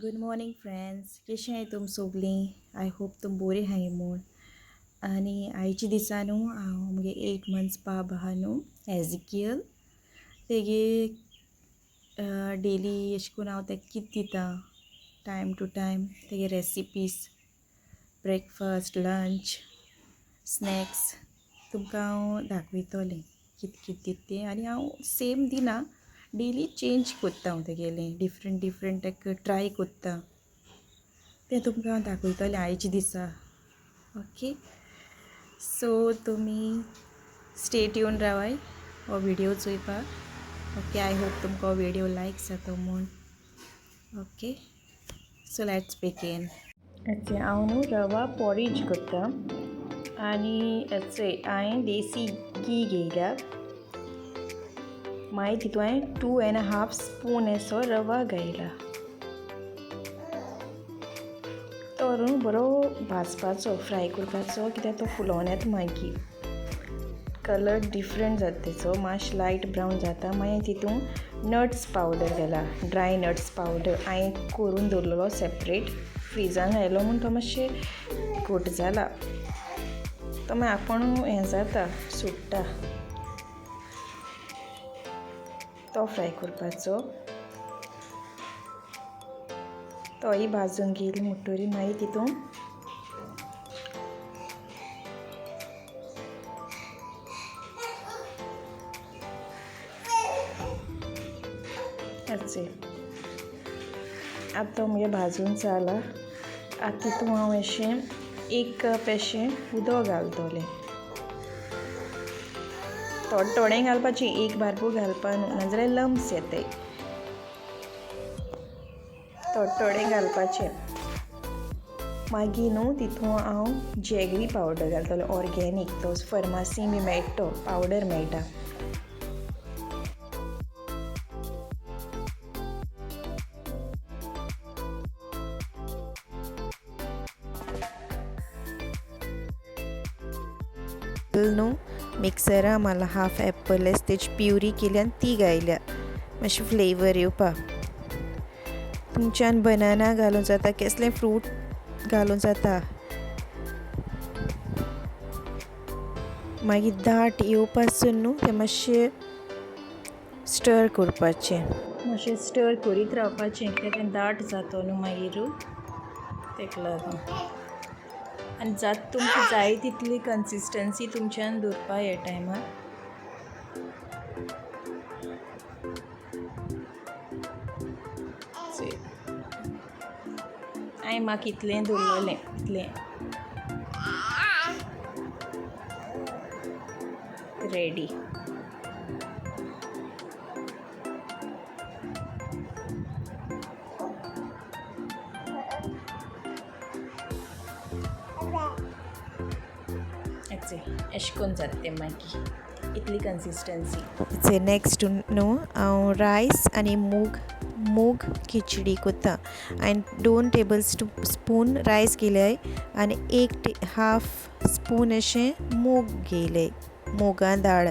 Good morning friends, कशें आहाय तुम सोगलीं? I hope तुम बोरी आहाय म्हूण. आनी आयच्या दिसा न्हू हांव मुगे 8 मंथ्स बाब आहा न्हू एजिकियल, तेगे डेली अशें करून हांव ताका कितें दिता टायम टू टायम, तेगे रेसिपीज, ब्रेकफास्ट, लंच, स्नॅक्स तुमकां हांव दाखयतलें कितें कितें दिता तें. आनी हांव सेम दिना, डेली चेंज कोत्ता हांव तेगेलें, डिफरंट डिफरंट ताका ट्राय कोत्ता, तें तुमकां हांव दाखयतलें आयच्या दिसा. ओके, सो तुमी स्टे ट्यून रावाय हो व्हिडियो चोयपाक. ओके, I hope तुमकां हो व्हिडियो लायक जातो म्हूण. Okay, so let's begin. अच्छा, हांव न्हू रवा पॉरीज करता. आनी चोय, हांवें देसी घी घेयल्या, मागीर तितून हांवें 2.5 स्पून असो रवा घायला. तो न्हू बरो भाजपाचो, फ्राय करपाचो, कित्याक तो फुलोन येता मागीर कलर डिफरंट जाता तेचो, मातशें लायट ब्रावन जाता. मागीर तितून नट्स पावडर घाला, ड्राय नट्स पावडर हांवें करून दवरलेलो सेपरेट, फ्रिजान घायलो म्हूण तो मातशें घट जाला, तो मागीर आपूण हें जाता, सुट्टा. तो फ्राय करपाचो, तोय भाजून घेयली म्हणटरी मागीर तितून आतां तो मुगे भाजून जाला. आतां तितून हांव अशें 1 कप अशें उदक घालतलें. थोडें थोडें घालपाचें, एक बारबू घालपा न्हू, नाजाल्यार लम्स येताय. थोडें थोडें घालपाचें. मागीर न्हू तितून हांव जेगरी पावडर घालतलें, ऑर्गेनीक, तो फर्मासी बी मेळटा, तो पावडर मेळटा. न्हू मिक्सरा मला हाफ एप्पल तेची प्युरी केली आनी ती घायल्या मातशी फ्लेवर येवपाक. तुमच्यान बनाना घालूं जाता, कसलें फ्रूट घालूं जाता. मागीर दाट येवपासून न्हू तें मातशें स्टर करपाचें, मातशें स्टर करीत रावपाचें, कित्याक तें दाट जाता न्हू मागीर, तेका लागून. आनी जात तुमकां जाय तितली कन्सिस्टन्सी तुमच्यान दवरपा ह्या टायमार. हांवें म्हाका इतलें दवरलेलें, इतलें रेडी. अशें करून जाता तें मागीर, इतली कन्सिस्टन्सी. नेक्स्ट न्हू हांव रायस आनी मूग खिचडी कोत्ता. हांवें 2 टेबल स्पून रायस घेयले आनी 1.5 स्पून अशें मूग घेयले, मुगां दाळ.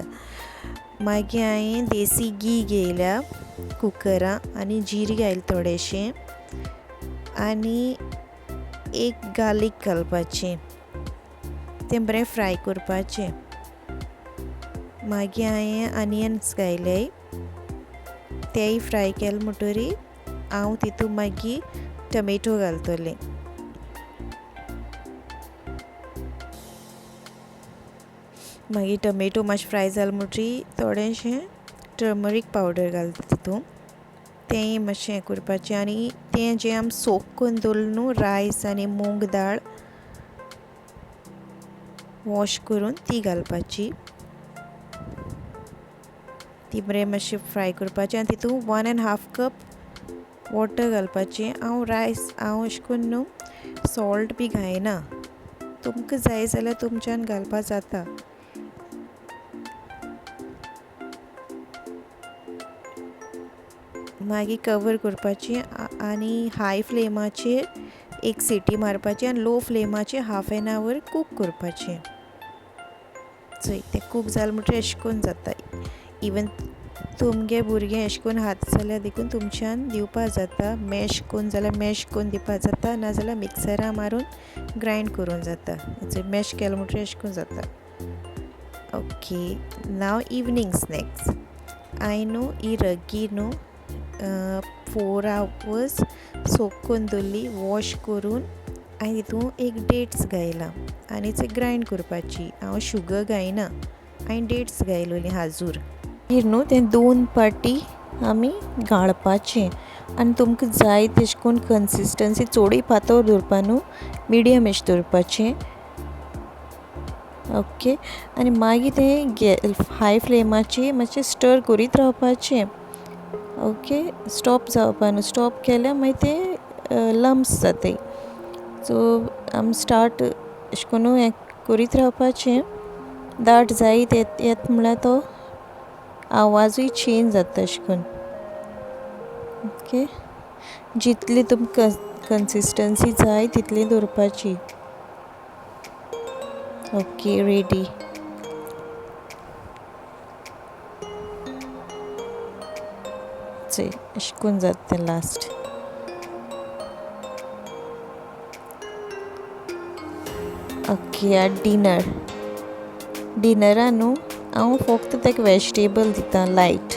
मागीर हांवें देसी घी घेयल्या कुकरां आनी जिरें घायलें थोडेशें आनी 1 गार्लीक घालपाचें, तें बरें फ्राय करपाचें. मागीर हांवें अनियन्स घायले, तेय फ्राय केले म्हणटरी हांव तितून मागीर टमेटो घालतलें. मागीर टमेटो मातशें फ्राय जाले म्हणटरी थोडेशें टर्मरीक पावडर घालता तितून, तेंय मातशें हें करपाचें. आनी तें जें आमी सोक करून दवरलें न्हू रायस आनी मूंग दाळ वॉश करून ती घालपाची, ती बरें मातशें फ्राय करपाचें. आनी तितून 1.5 कप वॉटर घालपाचें. हांव रायस हांव अशें करून न्हू सॉल्ट बी घायना, तुमकां जाय जाल्यार तुमच्यान घालपा जाता. मागीर कवर करपाचें आनी हाय फ्लेमाचेर 1 सिटी मारपाची आनी लो फ्लेमाचेर हाफ एन our cook करपाचें. चोय तें कूक जालें म्हणटकीर अशें करून जाता. इवन तुमगे भुरगें अशें करून खात जाल्यार देखून तुमच्यान दिवपा जाता. मॅश करून जाल्यार मॅश करून दिवपा जाता, नाजाल्यार मिक्सरा मारून ग्रायंड करूंक जाता. मॅश केलें म्हणटकीर अशें करून जाता. ओके, नाव इवनींग स्नॅक्स. हांवें न्हू ही रग्गी न्हू 4 आवर्स सोक करून दवरली. वॉश करून हांवें तितून एक डेट्स घायला आनी ते ग्रायंड करपाची. हांव शुगर घायना, हांवें डेट्स घायलोली हाजूर. मागीर न्हू तें 2 पाटी आमी गाळपाचें आनी तुमकां जाय तशें करून कन्सिस्टन्सी चडूय पातळ दवरपा न्हू, मिडियम अशें दवरपाचें. ओके, आनी मागीर तें हाय फ्लेमाचेर मातशें स्टर करीत रावपाचें. ओके, स्टॉप जावपा न्हू, स्टॉप केल्यार मागीर तें लम्स जाताय. सो आमी स्टार्ट अशें करून हें करीत रावपाचें. दाट जायत येत म्हळ्यार तो आवाजूय चेंज जाता अशें करून. ओके, जितली तुमकां कन्सिस्टन्सी जाय तितली दवरपाची. Okay, ready. चोय अशें करून जाता तें लास्ट. ओके, आतां डिनर. डिनरा न्हू हांव फक्त ताका वेजिटेबल दिता लायट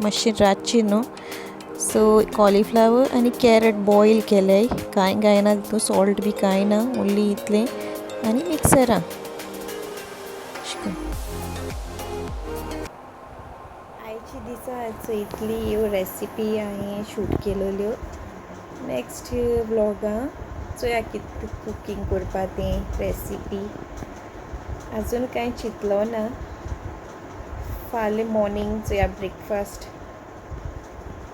मातशें रातचें न्हू. सो कॉलीफ्लावर आनी कॅरट बॉयल केले, कांय घायना तितून, सॉल्ट बी कांय ना, ओन्ली इतलें आनी मिक्सरान. आयच्या दिसा इतली ह्यो रेसिपी हांवें शूट केलेल्यो. नेक्स्ट व्लॉगां चोया कितें कुकींग करपा तें रेसिपी. अजून कांय चिंतलो ना. फाल्यां मॉर्निंग चोया ब्रेकफास्ट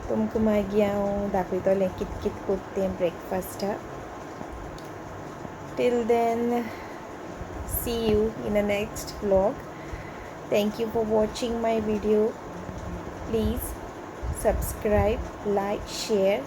तुमकां मागीर हांव दाखयतलें कित कित कोत्ता तें ब्रेकफास्टाक. Till then, see you in the next vlog. Thank you for watching my video. Please subscribe, like, share.